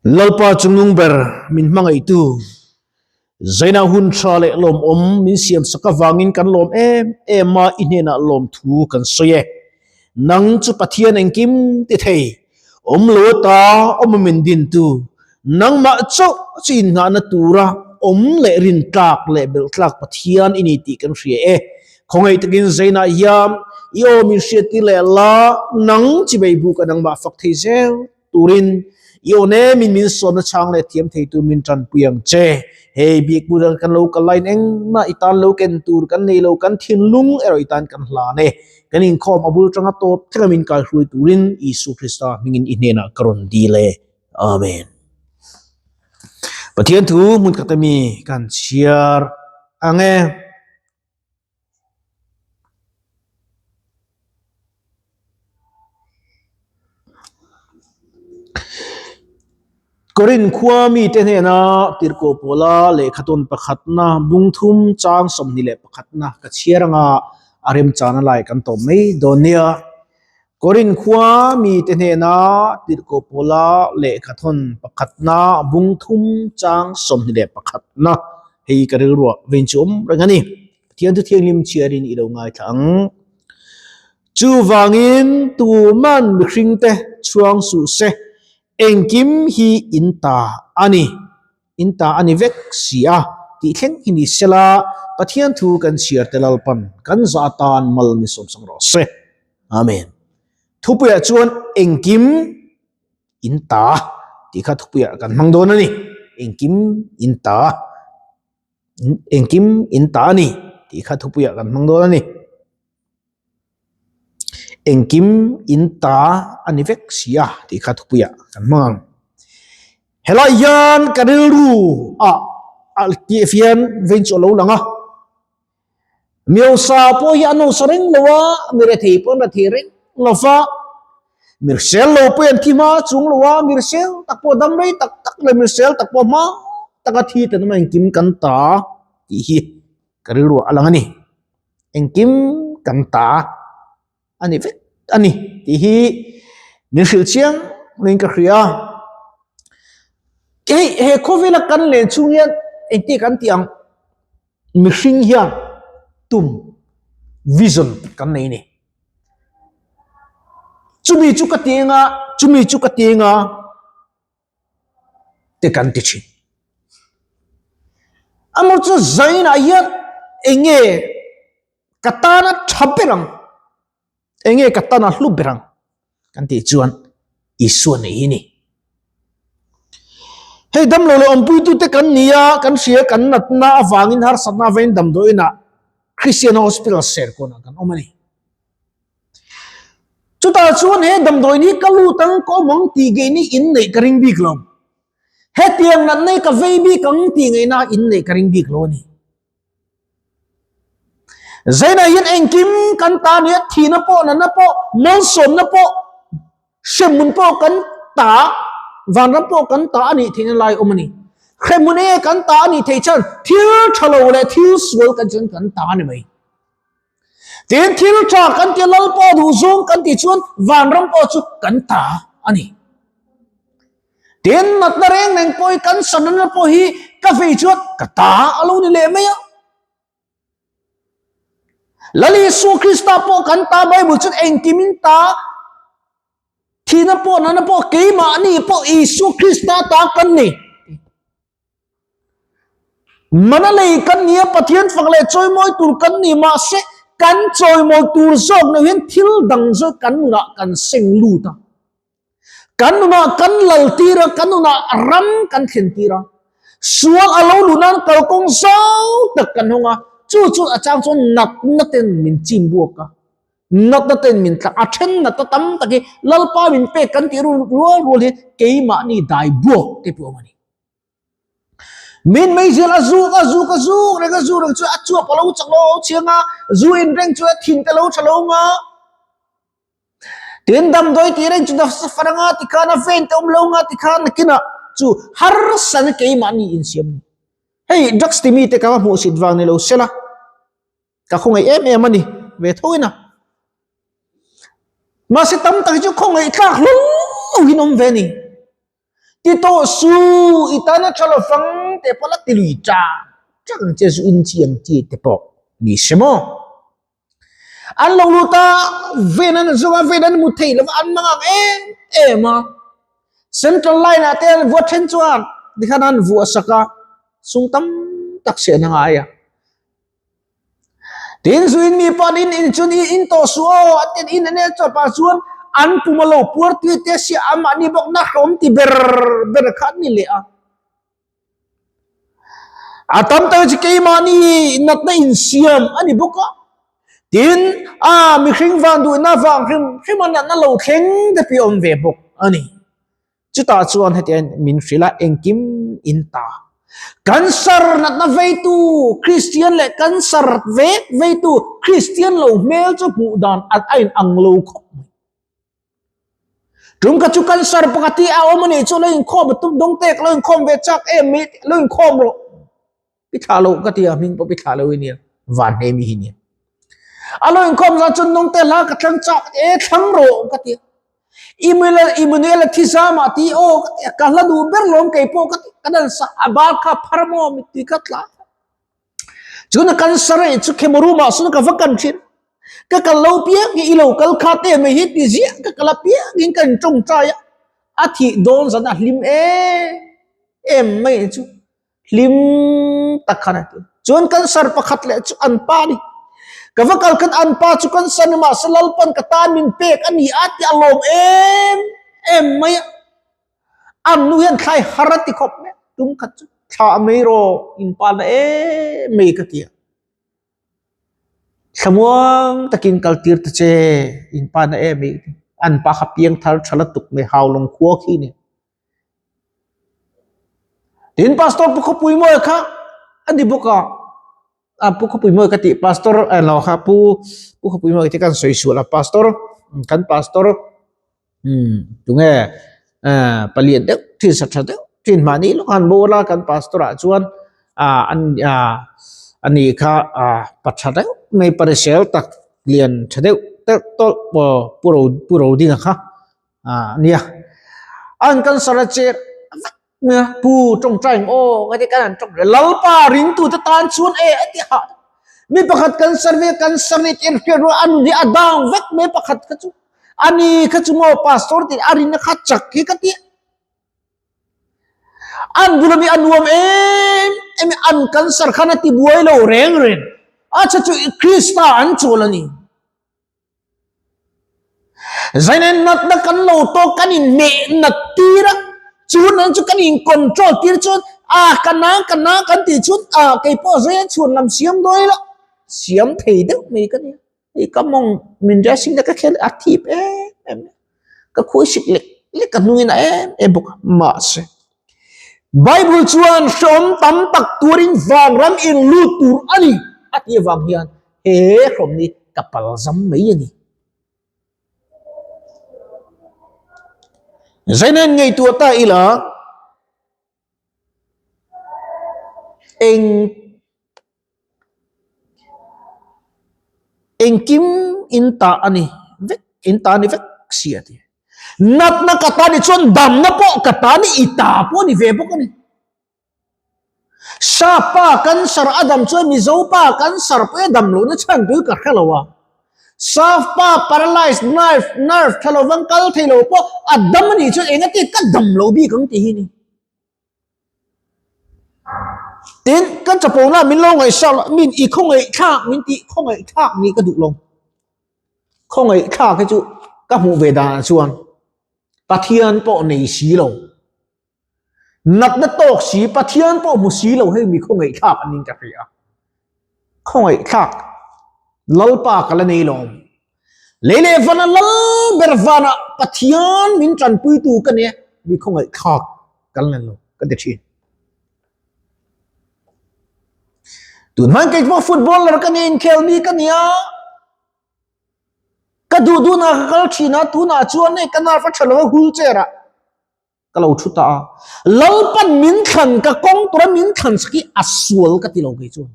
Lalpa chungnung ber min hmangaihtu, Zaina hun tha leh lawmawm min siamsak avangin kan lawm em em a, i hnenah lawmthu kan sawi e. Nang chu Pathian engkim ti thei, awm lo ata awm a min dintu, nangmah chauh chu innghahna tura awm leh rintlak leh belhtlak Pathian i ni tih kan hria e. Khawngaih takin Zaina hian i aw min hriattir leh la, nang chibei buk a nangmah fak thei zel. Turin i aw nemin min sawmna chhang leh thiam thei tur min tanpui ang che. Hei bikbu dang kan lo kal laiin engmah i tan lo ken tur kan nei lo, kan thinlung erawh i tan kan hlan e. Kan inkhawm a bul tanga tawp thleng a min kaihruai turin Isu Krista hmingin i hnenah ka rawn dil e. Amen. Pathian thu hmun khat ami kan chhiar ang e. Korin khua mite hnena tirhkoh pawla lehkha tawn pakhatna bungthum chang 21na ka chhiar anga a remchana lai kan tawp mai dawn nia. Korin khua mite hnena tirhkoh pawla lehkha thawn pakhatna bungthum chang 21na hei ka rilruah vein chu awm reng a ni. Pathian thu thianghlim chhiarin i lo ngaithla ang. Chuvangin tuman mihringte chhuang suh se, engkim hi in ta a ni, in ta a ni vek si a tih thleng hi ni sela, Pathian thu kan chhiar te Lalpan kan za atan mal ni sawmsang rawh se. Amen. Thupuiah chuan engkim in ta tih kha thupuiah kan hmang dawn a ni. Engkim in ta. Engkim in ta a ni tih kha thupuiah kan hmang dawn a ni. Engkim in ta a ni vek si a tih kha thupuiah kan hmang ang. Helai hian ka rilru ah tih hian vein chu a lo lang a. Miosa pawh hi a nausa reng lo a, mi rethei pawh an rethei reng lo va, mirsel lo pawh hi an thi hma chung lo a, mirsel tak pawh dam rei tak tak leh mirsel tak pawh hma taka thi ten awm a engkim kan ta tih hi ka rilruah a lang a ni. Engkim kan ta a ni vek a ni tih hi min hrilh chiang niin ka hria. Hei he khawvela kan len chhung hian engtin kan tih ang? Mihring hian tum, vision, kan nei a ni. Chumi chu ka ti eng a, chumi chu ka ti eng a te kan ti thin. Amaw chu zainah hian eng nge ka tana tha ber ang? Enge ka tan a hlu ber ang kan tih chuan Isua nei hi ni. Hei damlo leh awmpuitute kan ni a, kan hria kan natna avangin harsatna avangin damdawiinah Christian Hospital Serkawnah kan awm a ni. Chutah chuan he damdawiin hi ka lut ang ka awm ang tih ngeihna in neih ka ring bik lo. Hetiang natna hi ka vei bik ang tih ngeihna in neih ka ring bik lo a ni. Zainah hian engkim kan ta nia, thihna pawh, natna pawh, malsawmna pawh, hremhmun pawh kan ta, vanram pawh kan ta a nih theihna lai awm a ni. Hremhmun enge kan ta a nih theih chuan thil tha lo leh thil sual kan chuan kan ta a ni mai. Tin, thil tha kan tih Lalpa duhzawng kan tih chuan vanram pawh chu kan ta a ni. Tin, natna reng reng pawh hi kan sanana pawh hi ka vei chuan ka ta a lo ni leh mai a. Lal Isua Krista pawh kan ta Bible chuan engkimin ta thihna pawh natna pawh keimahni pawh Isua Krista ta kan ni. Mana lei kan ni a, Pathian fak leh chawimawi tur kan ni mahse kan chawimawi tur zawk loh hian thil dang zawk kan nunah kan seng lut a. Kan nunah kan lal tir a, kan nunah ram kan thlen tir a. Sual a lo luh nan kalkawng zau tak kan hawng a, chu chu a chang chuan natna ten min chim buak a. Natna ten min tlak a, then natna tam tak hi Lalpa min pek kan tih rual rual hi keimahni dai buak te pawh a awm a ni. Min meizial a zuk a zuk a zuk reng a zuk reng chu a chuap a lo chak lo a chiang a, zu in reng chu a thin te lo tha lo nga. Tin damdawi tih reng chu nasa far anga tikhan a vein te awm lo nga tikhan nakinah chu harsa na keimahni insiam ni. Hei drugs ti mite ka va hmuhsit vang ni lo sela ka khawngaih em em a ni ve tho ina. Mahse tam tak hi chu khawngaih tlak hlawm lo hi an awm ve a ni. Ti tawh su, i tana tha lo fang te pawh la ti lui chang chang che zu in chi ang chi te pawh ni se maw. An lo lut a, ven an zawng a, ven an mu thei lo va, an mang ang em em a. Central line ah te an vuah then chuan tikhan an vuah sak a, sum tam tak sian a ngai a. Tin zuin mi pawn in in chun i in tawh suh aw a ti in ane chuan pah chuan an pum a lo puar tui te sia a mahni bawk na hlawm ti ber ber kha an ni leh a. A tam tak chu keimahni natna insiam a ni bawk a. Tin a mihring van duhna vang hrim hrim a natna lo thleng te pawh a awm ve bawk a ni. Chutah chuan hetiang min hrilh a, engkim in ta. Cancer natna veitu Kristian leh cancer vek veitu Kristian lo hmel chu hmuh dan a in ang lo khawp mai. Tum ka chu cancer pakhat hi a awm a nih chu lo inkhawm a tum dawng tek lo inkhawm ve chak em mai lo inkhawm rawh. Pi thlah lo ka ti a hming pawh pi thlah lo i nia van hle mi hi nia. A lo inkhawm zan chuan nung te hla ka thlang chak e thlang rawh ka ti a. Immanuel Immanuel a thi zam ah ti aw ka ti a ka hla duh ber lawm kei pawh ka ti ka dan sa a bar kha phar maw mittui ka tla. Chuna kan sarai chu khemaru mah sun ka va kan thin. Ka kal lo piang hi i lo kal kha te mai hi ti ziah ka kal a piang in ka in tawngtai a. A thih dawn zan a hlim em em mai chu. Hlim tak khan a ti. Chuan cancer pakhat leh chu an pa ni. Ka va kal khan an pa chu cancer ni mahse Lalpan ka tan min pek a ni a ti a lawm em em mai a. An nu hian thlai har a ti khawp mai a. Tum khat chu thla mai rawh in pa na em mai ka ti a. Thlamuang takin kal tir ta che in pa na em mai. An pa kha piang thar tha la tuk mai haulawng khua khi ni. Tin pastor pu khawpui mawi kha a ni bawk a a pu khawpui mawi ka tih pastor eh lo kha pu pu khawpui mawi te kan sawi sual a pastor kan pastor umm tunge eh palian deuh thin sa tha deuh thin mahni lawk han bawr a kan pastor ah chuan ah an ah ani kha ah pa tha deuh mai parisel tak lian tha deuh telh tawlh aw pu ro pu rodinga kha. Ah nia an cancer a che vek nia pu tawngtai ang aw ka ti kan han tawng lalpa ringtu te tan chuan e a ti hah mi pakhat cancer ve cancer ni te hriat rual a nun hi a down vek mai pakhat kha chu ani kha chu maw pastor tih a rinna kha chak hi ka ti an bula mi a nuam em em an cancer khan a ti buai lo reng reng a chhan chu Krista an chawl a ni. Zainen natna kan lo tawk kan in meh nat tir a, chu nan chu kan in control tir chuan a ka na ka na kan tih chuan a kei pawh zaia chhuan lam siam dawi la siam thei deuh mai ka nia hei ka mawng min dressing te ka khel a thip em em ka khawi sik lek lek ka hnungin a em em bawk a mahse Bible chuan hrehawm tam tak turin vanram in lut tur a ni a tih avang hian he hrehawm ni ka pal zam mai a ni. Zainen ngaihtuah ta ila eng Engkim in tah a ni vek, in ta a ni vek si a ti. Natna ka ta ni chuan damna pawh ka ta ni, i ta pawh a ni ve bawk a ni. Sapa cancer a dam chuan Mizo pa cancer pawh i dam lohna chhan tur ka hre lo a. Sap pa paralyzed nerve nerve tha lovang kal thei lo pawh a dam a nih chuan engati ka dam lo bik ang tih hi ni. Tin, kan chapona min lo ngaihsak loh, min i khawngaihthlak min tih khawngaihthlak nih ka duh lo. Khawngaihthlak hi chu ka hmuh ve danah chuan Pathian pawh nei si lo, natna tawk si, Pathian pawh hmu si lo hei mi khawngaihthlak an ning ka hria. Khawngaihthlak Lalpa ka la nei lo. Lei leh vana lal ber vanah Pathian min tanpuitu ka nia mi khawngaihthlak kan la lo ka ti thin. Tun hman kei pawh footballer ka nia inkhel mi ka nia ka duh duhna ka kal thin a tunah chuan hei ka nerve a tha lo a wheelchair ah ka lo thu ta a Lalpan min thlan ka kawng tura min thlan sak hi a sual ka ti lo kei chuan.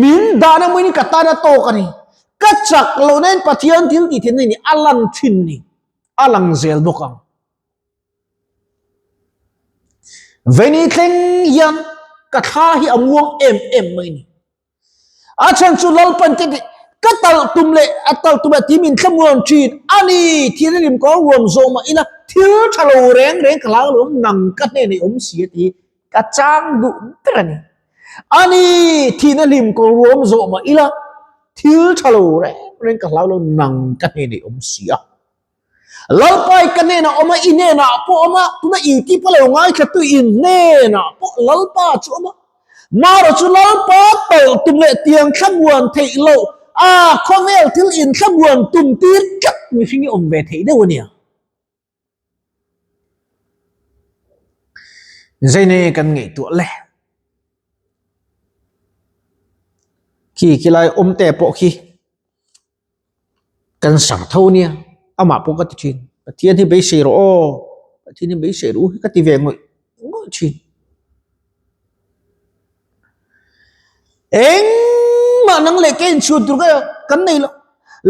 Min dahna hmuin ka tan a tawk a ni. Ka chak lohna in Pathian thil tih theihna ni a lang thin ni. A lang zel bawk ang. Veni thleng hian ka thla hi a muang em em mai ni. A chhan chu Lalpan te ka talh tum leh a talh tum leh ti min thlamuan thin a ni. Thil rim ka ruam zawh mah ila thil tha lo reng reng ka hlau lo nang ka hnen i awm si a ti ka chang duh ber a ni. A ni thihna hlim ka ruam zawh mah ila thil tha lo reng reng ka hlau lo nang ka hnen i awm si a. Lalpai ka hnenah awm a, i hnenah pawh awm a, tuna i tih pawh lo ngaithla tu in hnenah pawh Lalpa chu awm a. Mara chu Lalpa tawlh tum leh tiang thlamuan theih loh a khawvel thil in thlamuan tum tir tlat mihring hi awm ve theih deuh a nia. Zeine kan ngaihtuah le. Khi khilai awm te pawh khi. Kan sang tho nia, amah pawh ka ti thin. Pathian hi beisei rawh aw, Pathian hi beisei rawh u hi ka ti ve ngawih ngawih thin. Engmah nang leh kei inchhun tur ka kan nei lo.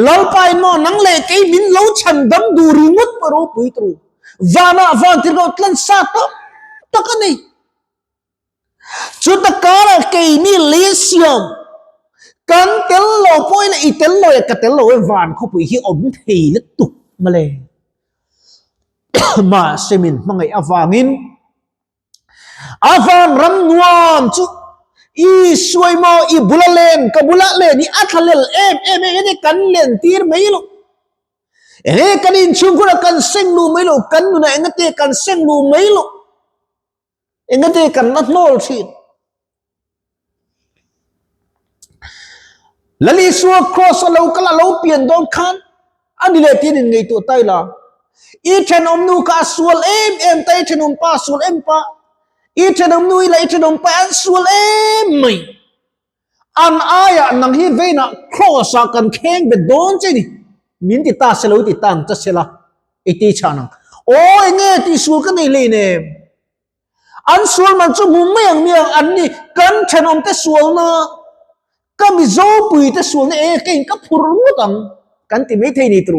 Lalpa in maw nang leh kei min lo chhan dam duh ringawt pawh ropui tur. Vanah van tirhkoh tlan sa tam tak a nei. Chuta karah keini lei siam kan tel lo pawh ila i tel lo e ka tel lo e van khawpui hi awm thei lutuk mawle. Mahse min hmangaih avangin a van ram nuam chu i suai maw i bula len ka bula len hi a thla lel em em em e kan len tir mai lo. Enge kan inchhungkhur a kan seng lu mai lo kan nunah engate kan seng lu mai lo. Engati kan la hnawl thin? Lal Isua cross a lo kal a lo pian dawn khan a ni leh tin in ngaihtuah ta ila. I thenawm nu kha a sual em em ta, i thenawm pa a sual em pa. I thenawm nu ila i thenawm pa an sual em mai. An aiah nang hi veinah cross ah kan kheng bet dawn che ni. Min ti ta se lo ti tan cha sela i ti chhan ang. Aw enge tihsual ka nei hlein em? An sual man chu hmu mai ang miang an ni kan thenawm te sualna ka Mizo pui te sualna enge ka in ka phur ngawt ang kan ti mai thei ni tur.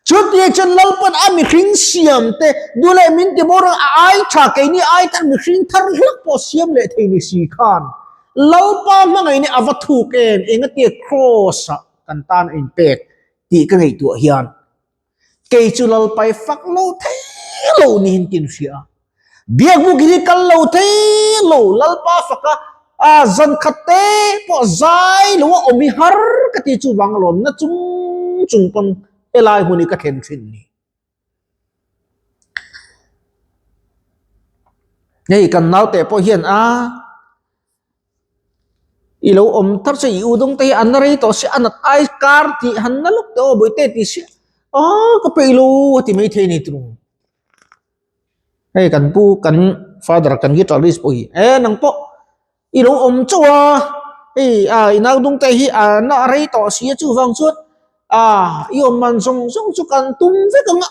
Chutia chuan Lalpan a mihring siam te duh leh min ti bawr a ai tha keini ai tan mihring thar hlak pawh siam leh thei ni si khan Lalpa hmangaih ni a va thuk em engatia cross ah kan tan a inpek tih ka ngaihtuah hian kei chu Lalpai fak lo thei lo niin ka inhria a. Biakbuk hi kal lo thei lo Lalpa faka a zan khat te pawh zai lo a awm hi har ka ti chuvang alawm na chung chung pawn helai hun hi ka thlen thin ni. Hei kan naute pawh hian a i lo awm thar che i u dawng te hi an rei tawh si a nat ai kar tih han na lawk te aw bawihte ti si a ka peih lo a ti mai thei ni turu. Hei kan pu kan father kan guitarist pawh hi e nang pawh i lo awm chauh a hei a i nau dung te hi a na rei tawh si a chuvang chuan a i awm man zawng zawng chu kan tum vek ang a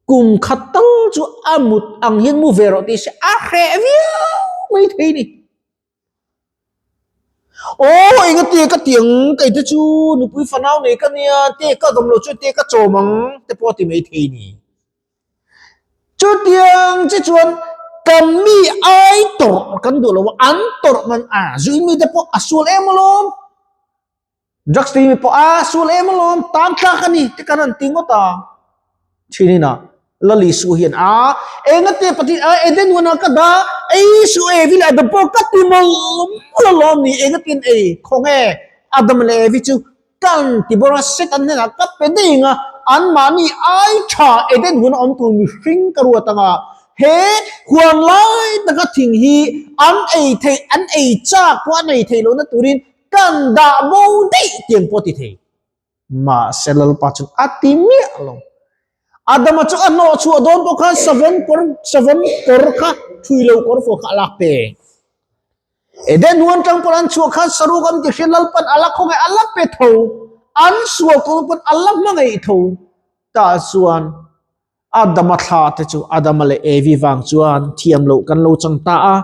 kum khat tal chu a mut ang hian mu ve rawh tih se a hreh viau mai thei a ni. Aw engati ka ti ang kei te chu nupui fanau nei ka nia te ka dawm lo chu te ka chawm ang te pawh a ti mai thei ni. Chutiang che chuan kan mi ai tawrh kan duh lo a an tawrh man a zui mi te pawh a sual em alawm. Drugs tih mi pawh a sual em alawm tan thlak a ni te kan han ti ngawt a. Thin ina Lali Su hian a engate Pathian a Eden huan ah ka dah ei su Evi leh Adam pawh ka ti mawlh mawlh alawm ni engatin ei khawnge Adam leh Evi chu kan ti bawr a Satan hnenah ka pe daih ang a anmahni ai tha Eden huan a awm tur mihring ka ruat ang a he huan lai taka thing hi an ei theih an ei chak pawh an ei theih lohna turin Kan dah bo daih tiang pawh ti thei. Mahse Lalpa chuan a ti miah lo. Adama chu a hnawh chhuah dawn pawh khan savawm kawr savawm kawr kha thui lo kawr fawh kha a lak pe. Eden huan tang pawh an chhuah khan saruk an ti hria Lalpan a la khawngaih a la pe tho. An sual kawng pawn a la hmangaih tho. Tah chuan Adama thla te chu Adama leh Evi vang chuan thiam loh kan lo chang ta a,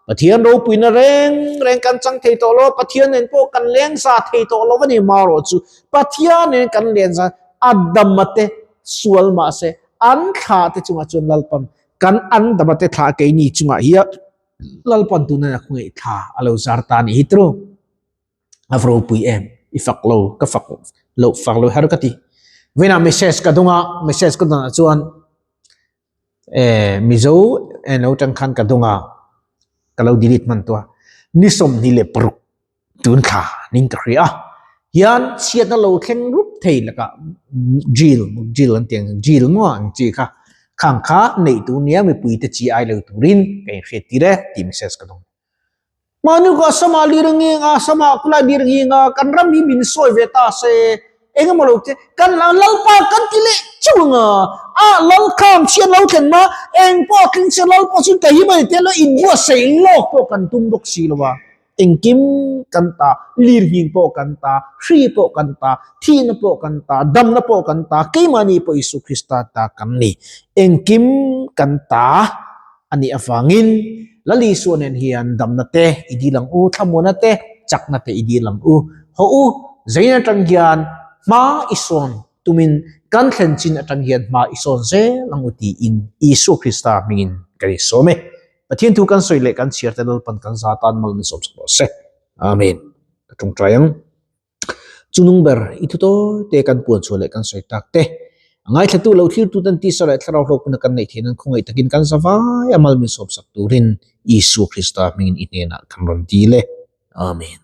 Pathian ropuina reng reng kan chang thei tawh lo, Pathian nen pawh kan leng za thei tawh lo a ni marawh chu Pathian nen kan len za Adama te sual mahse an thla te chungah chuan Lalpan. Kan an dama te thla keini chungah hian Lalpan tuna a khawngaih thla a lo zar ta a nih hi tru. A va ropui em? I fak lo, ka fak lo, fak lo her ka ti. Vawiinah message ka dawng a, message ka dawnah chuan eh Mizo eng lo tang khan ka dawng a, ka lo delete hman tawh a, ni 26 tun thla ning ka hria a, hian chhiatna lo thleng rup thei lakah drill, drill an tih ang, drill maw ang chi kha, khang kha neih tur nia mipui te chi ai lo turin ka inhriat tir e tih message ka dawng. Mahni kha sama lir a ngeng a, sama khulai lir a ngeng a, kan ram hi min sawi ve ta se, eng emaw lo te kan Lalpa kan ti leh chauh ang a, a lal khang chhiat lo thlen ma, eng pawh a tling chhiat lal pawh chu ka him a ni te lo inbuatsaih lawk pawh kan tum bawk si lo a, engkim kan ta, lir nghing pawh kan ta, hri pawh kan ta, thihna pawh kan ta, damna pawh kan ta, keimahni pawh Isua Krista ta kan ni, engkim kan ta. A nih avangin Lal Isua nen hian damna te i dil ang u, thlamuana te, chakna te i dil ang u. Haw u, zein atang hian hma i sawn tumin kan thlen chin atang hian hma i sawn zel ang u tiin Isua Krista hmingin kan insawm e. Pathian thu kan sawi leh kan chhiar te Lalpan kan za tan mal min sawm sak rawh se. Amen. Ka tawngtai ang. Chunung ber i thu tawi te kan puan chhuah leh kan sawi tak te, a ngaithlatu lo thlirtu ten tisa leh thlarau hlawkpuna kan neih theih nan khawngaih takin kan zavai a mal min sawmsak turin Isua Krista hmingin i hnenah kan rawn dil e. Amen.